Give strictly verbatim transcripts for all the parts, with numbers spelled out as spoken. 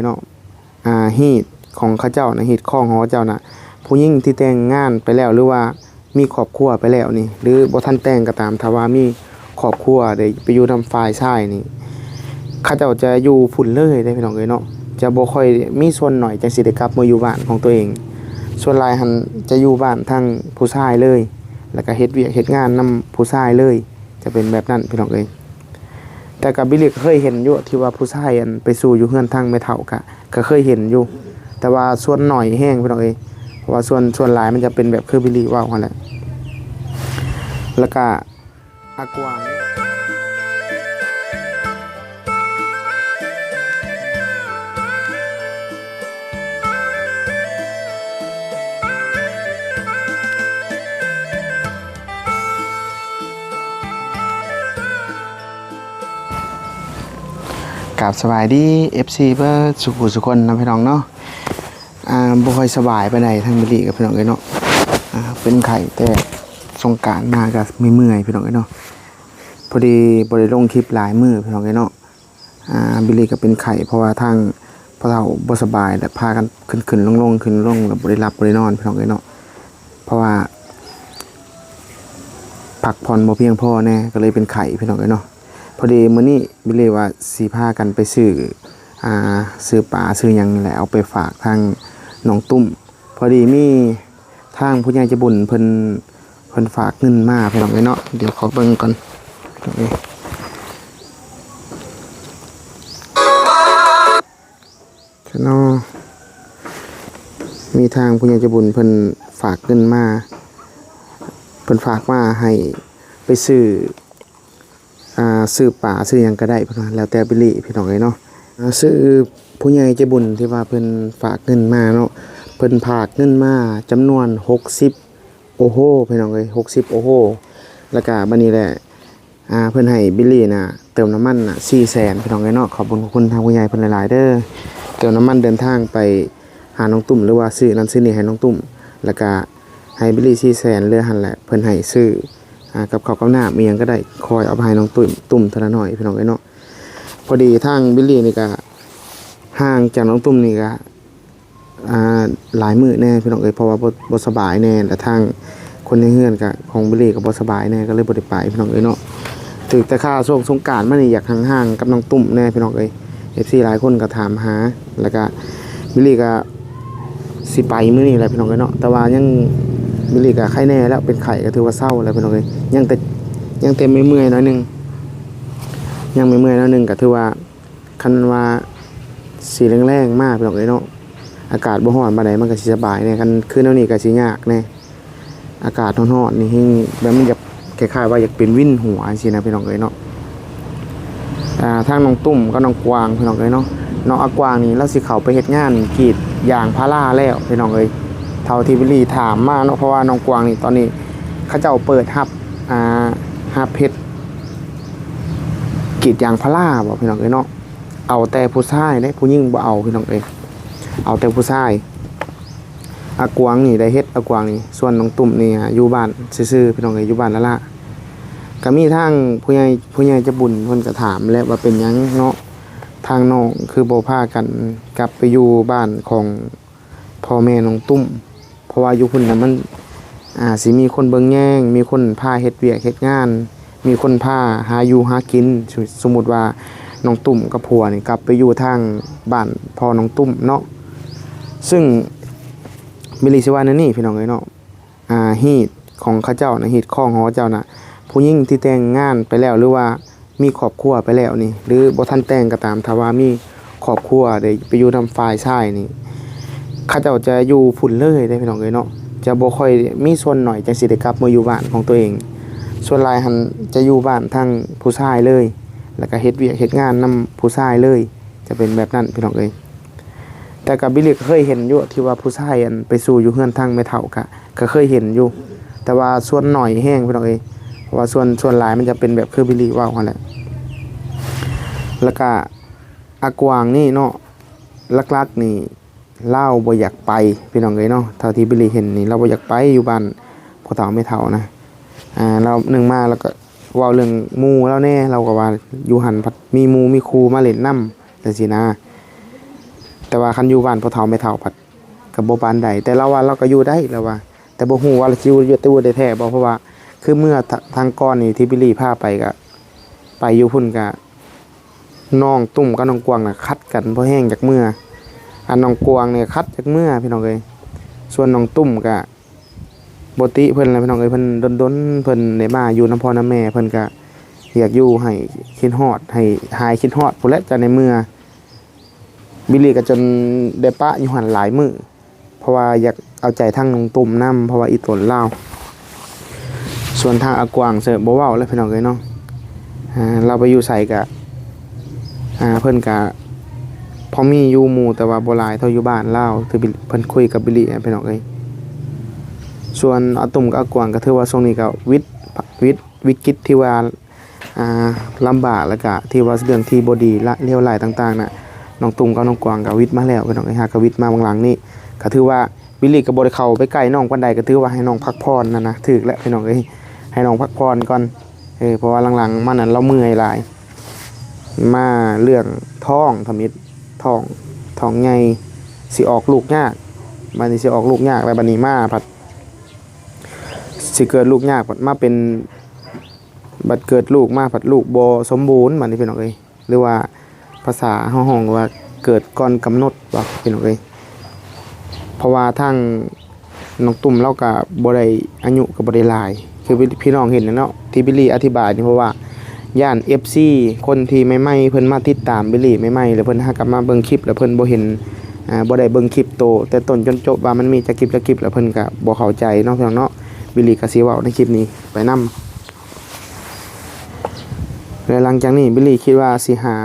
เนาะ อ่า ฮีตของเขาเจ้านะ ฮีตคองของเขาเจ้านะ ผู้หญิงที่แต่งงานไปแล้ว หรือว่ามีครอบครัวไปแล้วนี่ หรือบ่ทันแต่งก็ตาม ถ้าว่ามีครอบครัวได้ไปอยู่นำฝ่ายชายนี่ เขาเจ้าจะอยู่พุ้นเลยเด้พี่น้องเอ้ยเนาะ จะบ่ค่อยมีส่วนน้อยจั่งสิได้กลับมาอยู่บ้านของตัวเอง ส่วนหลายหั้นจะอยู่บ้านทางผู้ชายเลย แล้วก็เฮ็ดเวียกเฮ็ดงานนำผู้ชายเลย จะเป็นแบบนั้นพี่น้องเอ้ย แต่ก็บิลลี่ก็เคยเห็นอยู่ที่ว่าผู้ชายอันไปสู่อยู่เฮือนทางแม่เฒ่าก็ ก็เคยเห็นอยู่ แต่ว่าส่วนน้อยแฮงพี่น้องเอ้ย เพราะว่าส่วน ส่วนหลายมันจะเป็นแบบคือบิลลี่เว้าหั้นแหละ แล้วก็อากวาง กราบสบายดี เอฟซี เบิดสุขุสุคนนะพี่น้องเนาะ อ่า บ่ค่อยสบายปานใดทางบิลลี่กับพี่น้องเอ้ยเนาะ อ่า เป็นไข้แต่สงกรานต์มาก็เมื่อยๆพี่น้องเอ้ยเนาะ พอดีบ่ได้ลงคลิปหลายมื้อพี่น้องเอ้ยเนาะ อ่า บิลลี่ก็เป็นไข้เพราะว่าทางพ่อเฒ่าบ่สบาย แล้วพากันขึ้นๆลงๆ ขึ้นลง แล้วบ่ได้หลับบ่ได้นอนพี่น้องเอ้ยเนาะ เพราะว่า พักผ่อนบ่เพียงพอแน่ ก็เลยเป็นไข้พี่น้องเอ้ยเนาะ พอดีมื้อนี้บิลลี่ว่าสิพากันไปซื้อ อ่า ซื้อปลาซื้อหยังนี่แหละ เอาไปฝากทางน้องตุ้ม พอดีมีทางผู้ใหญ่ใจบุญเพิ่น เพิ่นฝากเงินมาพี่น้องเอ้ยเนาะ เดี๋ยวขอเบิ่งก่อน เนาะ มีทางผู้ใหญ่ใจบุญเพิ่นฝากเงินมา เพิ่นฝากมาให้ไปซื้อ อ่า ซื้อปลาซื้อหยังก็ได้เพิ่นว่า แล้วแต่บิลลี่พี่น้องเอ้ยเนาะ อ่า ซื้อผู้ใหญ่ใจบุญที่ว่าเพิ่นฝากเงินมาเนาะ เพิ่นฝากเงินมาจำนวนหกสิบโอโฮพี่น้องเอ้ย หกสิบโอโฮ แล้วก็บัดนี้แหละ อ่า เพิ่นให้บิลลี่น่ะ เติมน้ำมันน่ะ สี่แสน พี่น้องเอ้ยเนาะ ขอบคุณ ขอบคุณทางผู้ใหญ่เพิ่นหลายๆเด้อ เติมน้ำมันเดินทางไปหาน้องตุ้ม หรือว่าซื้อนั่นซื้อนี่ให้น้องตุ้ม แล้วก็ให้บิลลี่ สี่แสน เหลือหั่นแหละ เพิ่นให้ซื้อ อ่า กับข้าวกับน้ำอีหยังก็ได้ คอยเอาไปให้น้องตุ้ม ตุ้มเท่าละน้อย พี่น้องเอ้ยเนาะ พอดีทางบิลลี่นี่ก็ห่างจากน้องตุ้มนี่ก็ อ่า หลายมื้อแน่พี่น้องเอ้ย เพราะว่าบ่ บ่สบายแน่ และทางคนในเฮือนก็ ของบิลลี่ก็บ่สบายแน่ ก็เลยบ่ได้ไปพี่น้องเอ้ยเนาะ ถือแต่ค่าช่วงสงกรานต์มานี่อยากห่างๆกับน้องตุ้มแน่พี่น้องเอ้ย เอฟซี หลายคนก็ถามหา แล้วก็บิลลี่ก็สิไปมื้อนี้แหละพี่น้องเอ้ยเนาะ แต่ว่ายัง บิลลี่ก็ไข้แน่แล้ว เป็นไข้ก็ถือว่าเซาแล้วพี่น้องเอ้ย ยังแต่ ยังแต่เมื่อยๆหน่อยหนึ่ง ยังเมื่อยๆหน่อยหนึ่ง ก็ถือว่า คันว่าสิแรงๆมาพี่น้องเอ้ยเนาะ อากาศบ่ร้อนปานใดมันก็สิสบายแน่ คันคืนแนวนี้ก็สิยากแน่ อากาศร้อนๆนี่แฮงแบบมันอยากคล้ายๆว่าอยากเป็นวินหัวจั่งซี้นะพี่น้องเอ้ยเนาะ อ่า ทางน้องตุ้มกับน้องกวางพี่น้องเอ้ยเนาะ น้องอากวางนี่ลาวสิเข้าไปเฮ็ดงานกรีดยางพาราแล้วพี่น้องเอ้ย เท่าที่บิลลี่ถามมาเนาะ เพราะว่าน้องกวางนี่ตอนนี้เขาเจ้าเปิดรับ อ่า รับเฮ็ดกรีดยางพาราบ่พี่น้องเอ้ยเนาะ เอาแต่ผู้ชายเด้ ผู้หญิงบ่เอาพี่น้องเอ้ย เอาแต่ผู้ชาย อากวางนี่ได้เฮ็ด อากวางนี่ ส่วนน้องตุ้มนี่อยู่บ้านซื่อๆพี่น้องเอ้ย อยู่บ้านละละ ก็มีทางผู้ใหญ่ ผู้ใหญ่ใจบุญเพิ่นก็ถามแหละว่าเป็นหยังเนาะ ทางน้องคือบ่พากันกลับไปอยู่บ้านของพ่อแม่น้องตุ้ม เพราะว่าอยู่พุ้นน่ะมัน อ่า สิมีคนเบิ่งแยง มีคนพาเฮ็ดเวียกเฮ็ดงาน มีคนพาหาอยู่หากิน ส- สมมุติว่าน้องตุ้มกับผัวนี่กลับไปอยู่ทางบ้านพ่อน้องตุ้มเนาะ ซึ่งบิลลี่สิว่าแนวนี้พี่น้องเอ้ยเนาะ อ่า ฮีตของเขาเจ้านะ ฮีตคองของเขาเจ้านะ ผู้หญิงที่แต่งงานไปแล้ว หรือว่ามีครอบครัวไปแล้วนี่ หรือบ่ทันแต่งก็ตาม ถ้าว่ามีครอบครัวได้ไปอยู่นำฝ่ายชายนี่ เขาเจ้าจะอยู่พุ้นเลยเด้พี่น้องเอ้ยเนาะ จะบ่ค่อยมีส่วนน้อยจั่งสิได้กลับมาอยู่บ้านของตัวเอง ส่วนหลายหั้นจะอยู่บ้านทางผู้ชายเลย แล้วก็เฮ็ดเวียกเฮ็ดงานนำผู้ชายเลย จะเป็นแบบนั้นพี่น้องเอ้ย แต่ก็บิลลี่ก็เคยเห็นอยู่ที่ว่าผู้ชายอันไปสู่อยู่เฮือนทางแม่เฒ่าก็ ก็เคยเห็นอยู่ แต่ว่าส่วนน้อยแฮงพี่น้องเอ้ย เพราะว่าส่วน ส่วนหลายมันจะเป็นแบบคือบิลลี่เว้าหั้นแหละ แล้วก็อากวางนี่เนาะ หลักๆนี่ลาวบ่อยากไปพี่น้องเอ้ยเนาะ เท่าที่บิลลี่เห็นนี่ลาวบ่อยากไปอยู่บ้านพ่อเฒ่าแม่เฒ่านะ อ่า ลาวหนึ่งมาลาวก็เว้าเรื่องหมู่ลาวแน่ ลาวก็ว่าอยู่หั้นพัดมีหมู่มีคู่มาเล่นนำจั่งซี้นะ แต่ว่าคันอยู่บ้านพ่อเฒ่าแม่เฒ่าพัดก็บ่ปานใด แต่ลาวว่าลาวก็อยู่ได้ ลาวว่า แต่บ่ฮู้ว่าลาวสิอยู่ได้แท้บ่ เพราะว่าคือเมื่อท- ทางก่อนนี่ที่บิลลี่พาไปก็ไปอยู่พุ้นก็ น้องตุ้มกับน้องกวางน่ะขัดกันพอแฮงอยากเมือ อันน้องกวางเนี่ยขัดอยากเมือพี่น้องเอ้ย ส่วนน้องตุ้มก็บ่ติเพิ่นแหละพี่น้องเอ้ย เพิ่นดนๆ เพิ่นได้มาอยู่นำพ่อนำแม่ เพิ่นก็อยากอยู่ให้คิดฮอด ให้หายคิดฮอดพู้นแหละ จั่งได้เมือ บิลลี่ก็จนได้ปะอยู่หั่นหลายมื้อ เพราะว่าอยากเอาใจทางน้องตุ้มนำ เพราะว่าอีตนลาว ส่วนทางอากวางเสิบ่เว้าแล้วพี่น้องเอ้ยเนาะ อ่า ลาวไปอยู่ไสก็ อ่า เพิ่นก็พอมีอยู่หมู่ แต่ว่าบ่หลายเท่าอยู่บ้านลาว ที่บิล- เพิ่นคุยกับบิลลี่นะพี่น้องเอ้ย ส่วนอาตุ้มกับอากวางก็ถือว่าช่วงนี้ก็วิด- วิด- วิกฤตที่ว่า อ่า ลำบาก แล้วก็ที่ว่าเรื่องที่บ่ดีละ- เลวร้ายต่างๆ น่ะ น้องตุ้มกับน้องกวางก็วิดมาแล้วพี่น้องเอ้ย หากก็วิดมาบางหลังนี่ ก็ถือว่าบิลลี่ก็บ่ได้เข้าไปใกล้น้องปานใด ก็ถือว่าให้น้องพักผ่อนนั่นนะ ถืกแล้วพี่น้องเอ้ย ให้น้องพักผ่อนก่อน เออ เพราะว่าหลังๆ มานั้นลาวเมื่อยหลาย มาเรื่องท้องทำอิด ท้อง ท้องใหญ่ สิออกลูกยาก บัดนี้สิออกลูกยากแล้ว บัดนี้มาพัด สิเกิดลูกยากพัดมาเป็น บัดเกิดลูกมาพัดลูกบ่สมบูรณ์ บัดนี้พี่น้องเอ้ย หรือว่าภาษาเฮาฮ้องว่าเกิดก่อนกำหนดว่าพี่น้องเอ้ย เพราะว่าทางน้องตุ้มลาวก็บ่ได้ อายุก็บ่ได้หลาย คือพี่น้องเห็นน่ะเนาะ ที่บิลลี่อธิบายนี่ เพราะว่าย้าน เอฟซี คนที่ใหม่ๆ เพิ่นมาติดตามบิลลี่ใหม่ๆ แล้วเพิ่นหากลับมาเบิ่งคลิป แล้วเพิ่นบ่เห็น อ่า บ่ได้เบิ่งคลิปโตแต่ต้นจนจบว่ามันมีจักคลิปจักคลิป แล้วเพิ่นก็บ่เข้าใจเนาะพี่น้องเนาะ บิลลี่ก็สิเว้าในคลิปนี้ไปนำ และหลังจากนี้บิลลี่คิดว่าสิหา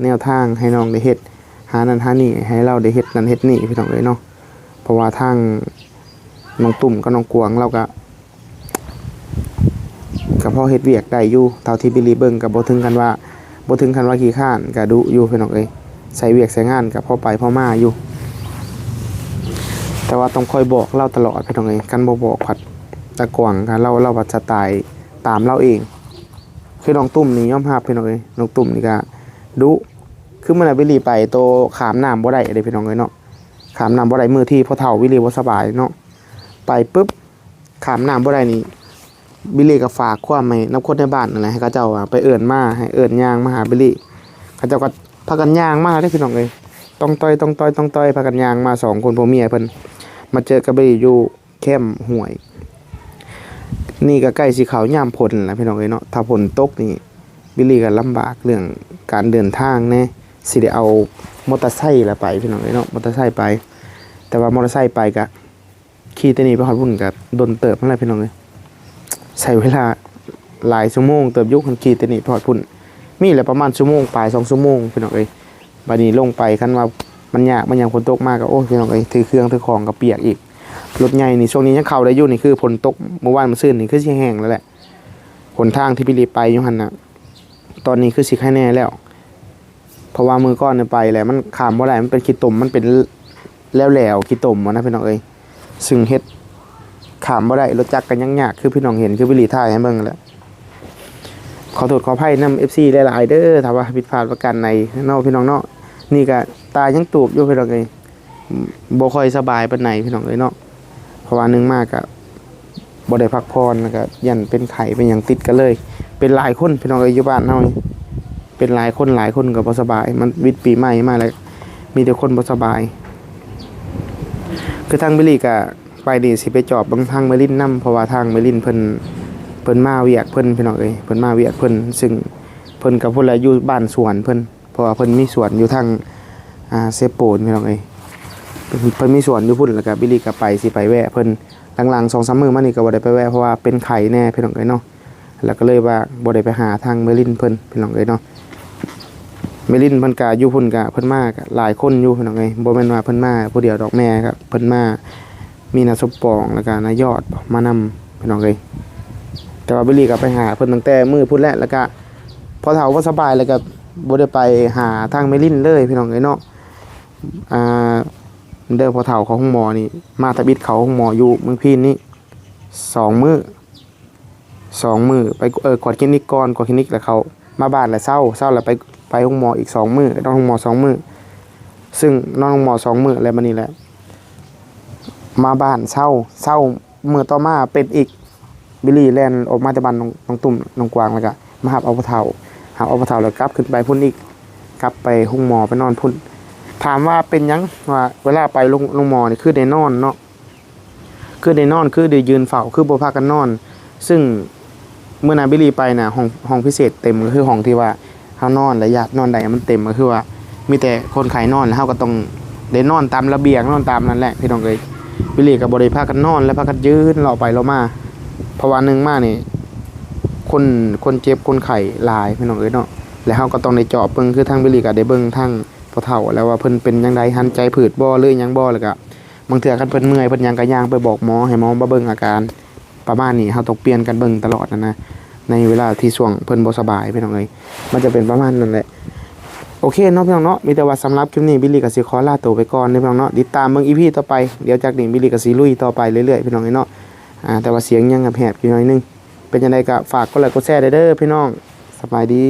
แนวทางให้น้องได้เฮ็ด หานั่นหานี่ ให้ลาวได้เฮ็ดนั่นเฮ็ดนี่พี่น้องเอ้ยเนาะ เพราะว่าทางน้องตุ้มกับน้องกวางลาวก็ ก็พอเฮ็ดเวียกได้อยู่ เท่าที่บิลลี่เบิ่งก็บ่ถึงขั้นว่า บ่ถึงขั้นว่าขี้คร้าน ก็ดุอยู่พี่น้องเอ้ย ใส่เวียกใส่งานก็พอไปพอมาอยู่ แต่ว่าต้องคอยบอกลาวตลอดพี่น้องเอ้ย คันบ่บอกพัดอากวางก็ลาว ลาวพัดสไตล์ตามลาวเอง คือน้องตุ้มนี่ยอมรับพี่น้องเอ้ย น้องตุ้มนี่ก็ดุ คือมื้อนั้นบิลลี่ไปโตข้ามน้ำบ่ได้เด้พี่น้องเอ้ยเนาะ ข้ามน้ำบ่ได้ มื้อที่พ่อเฒ่าบิลลี่บ่สบายเนาะ ไปปึ๊บ ข้ามน้ำบ่ได้นี่ บิลลี่ก็ฝากความให้นำคนในบ้านนั่นแหละ ให้เขาเจ้าว่าไปเอิ้นมา ให้เอิ้นย่างมาหาบิลลี่ เขาเจ้าก็พากันย่างมาเด้พี่น้องเอ้ย ต้องต่อย ต้องต่อย ต้องต่อย พากันย่างมาสองคนผัวเมียเพิ่น มาเจอกับบิลลี่อยู่แคมห้วย นี่ก็ใกล้สิเข้ายามฝนแล้วพี่น้องเอ้ยเนาะ ถ้าฝนตกนี่ บิลลี่ก็ลำบากเรื่องการเดินทางแน่ สิได้เอามอเตอร์ไซค์ละไปพี่น้องเอ้ยเนาะ มอเตอร์ไซค์ไป แต่ว่ามอเตอร์ไซค์ไปก็ ขี่แต่นี่ไปฮอดพุ้นก็ดนเติบนั่นแหละพี่น้องเอ้ย ใช้เวลาหลายชั่วโมงเติบอยู่ คันขี่แต่นี่ไปฮอดพุ้น มีแหละประมาณชั่วโมงปลาย สองชั่วโมงพี่น้องเอ้ย บัดนี้ลงไป คันว่ามันยากมันหยัง ฝนตกมาก็ โอ้ย พี่น้องเอ้ย ถือเครื่องถือของก็เปียกอีก รถใหญ่นี่ช่วงนี้ยังเข้าได้อยู่ นี่คือฝนตกเมื่อวานมื้อซืนนี่คือสิแห้งแล้วแหละ หนทางที่บิลลี่ไปอยู่หั่นน่ะ ตอนนี้คือสิไคแน่แล้ว เพราะว่ามื้อก่อนเนี่ยไปแล้วมันข้ามบ่ได้ มันเป็นขี้ตม มันเป็นแหลวๆ ขี้ตมอะนะพี่น้องเอ้ย ซึ่งเฮ็ดข้ามบ่ได้ รถจักรก็ยังยาก คือพี่น้องเห็น คือบิลลี่ถ่ายให้เบิ่งนั่นแหละ ขอโทษขออภัยนำ เอฟซี หลายๆ เด้อ ถ้าว่าผิดพลาดประการใดเนาะพี่น้องเนาะ นี่ก็ตายังตูบอยู่พี่น้องเอ้ย บ่ค่อยสบายปานใดพี่น้องเอ้ยเนาะ เพราะว่าหนึ่งมาก็บ่ได้พักผ่อน แล้วก็ย้านเป็นไข้เป็นหยังติดกันเลย เป็นหลายคนพี่น้องเอ้ย อยู่บ้านเฮานี่ เป็นหลายคน หลายคนก็บ่สบาย มันวิดปีใหม่มาแล้ว มีแต่คนบ่สบาย คือทางบิลลี่ก็ไปนี่สิไปจอบเบิ่งทางเมลินนำ เพราะว่าทางเมลินเพิ่น เพิ่นมาเวียกเพิ่นพี่น้องเอ้ย เพิ่นมาเวียกเพิ่น ซึ่งเพิ่นก็พุ้นแหละ อยู่บ้านสวนเพิ่น เพราะว่าเพิ่นมีสวนอยู่ทาง อ่า เซโปนพี่น้องเอ้ย เพิ่น เพิ่นมีสวนอยู่พุ้น แล้วก็บิลลี่ก็ไป สิไปแวะเพิ่น หลังๆ สองสามมื้อมานี่ก็บ่ได้ไปแวะ เพราะว่าเป็นไข้แน่พี่น้องเอ้ยเนาะ แล้วก็เลยว่าบ่ได้ไปหาทางเมลินเพิ่นพี่น้องเอ้ยเนาะ เมลินเพิ่นก็อยู่พุ้นก็ เพิ่นมาก็หลายคนอยู่พี่น้องเอ้ย บ่แม่นว่าเพิ่นมาผู้เดียวดอก แม่ก็เพิ่นมา มีน้าสมปอง แล้วก็น้ายอดมานำพี่น้องเอ้ย แต่ว่าบิลลี่ก็ไปหาเพิ่นตั้งแต่มื้อพุ้นแหละ แล้วก็พ่อเฒ่าบ่สบาย แล้วก็บ่ได้ไปหาทางเมลินเลยพี่น้องเอ้ยเนาะ อ่า เด้อ พ่อเฒ่าเข้าโรงหมอนี่ มาทำอิดเข้าโรงหมออยู่เมืองพีนนี่ สองมื้อ สองมื้อ ไป เอ่อ กวดคลินิกก่อน กวดคลินิกแล้วเข้ามาบ้านแล้วเซา เซาแล้วไป ไปโรงหมออีกสองมื้อ นอนโรงหมอสองมื้อ ซึ่งนอนโฮงหมอสองมื้อแล้วบัดนี้แหละ มาบ้านเซา เซามื้อต่อมาเป็นอีก บิลลี่แล่นออกมาแต่บ้านน้องน้องตุ้มน้องกวาง แล้วก็มารับเอาพ่อเฒ่า รับเอาพ่อเฒ่าแล้วกลับขึ้นไปพุ้นอีก กลับไปโฮงหมอไปนอนพุ้น ถามว่าเป็นหยัง ว่าเวลาไปโฮงโฮงหมอนี่คือได้นอนเนาะ คือได้นอน คือได้ยืนเฝ้า คือบ่พากันนอน ซึ่งมื้อนั้นบิลลี่ไปน่ะ ห้อง ห้องพิเศษเต็ม ก็คือห้องที่ว่าเฮานอนและญาตินอนได้ มันเต็ม ก็คือว่ามีแต่คนไข้นอน แล้วเฮาก็ต้องได้นอนตามระเบียง นอนตามนั่นแหละพี่น้องเอ้ย บิลลี่ก็บ่ได้พากันนอน และพากันยืนเลาะไปเลาะมา เพราะว่าหนึ่งมานี่ คน คนเจ็บคนไข้หลายพี่น้องเอ้ยเนาะ แล้วเฮาก็ต้องได้จอบเบิ่ง คือทางบิลลี่ก็ได้เบิ่งทางพ่อเฒ่าแล้วว่าเพิ่นเป็นจั่งใด หันใจผืดบ่ หรือหยังบ่ แล้วก็บางเทื่อคันเพิ่นเมื่อยเพิ่นหยังก็ย่างไปบอกหมอ ให้หมอมาเบิ่งอาการ ประมาณนี้ เฮาต้องเปลี่ยนกันเบิ่งตลอดนะนะ ในเวลาที่ช่วงเพิ่นบ่สบายพี่น้องเอ้ย มันจะเป็นประมาณนั้นแหละ โอเคเนาะพี่น้องเนาะ มีแต่ว่าสำหรับคลิปนี้บิลลี่ก็สิขอลาตัวไปก่อนเด้อพี่น้องเนาะ ติดตามเบิ่ง อีพี ต่อไป เดี๋ยวจากนี้บิลลี่ก็สิลุยต่อไปเรื่อยๆพี่น้องเอ้ยเนาะ อ่า แต่ว่าเสียงยังแหบๆอยู่หน่อยนึง เป็นจั่งใดก็ฝากกดไลค์กดแชร์เด้อพี่น้อง สบายดี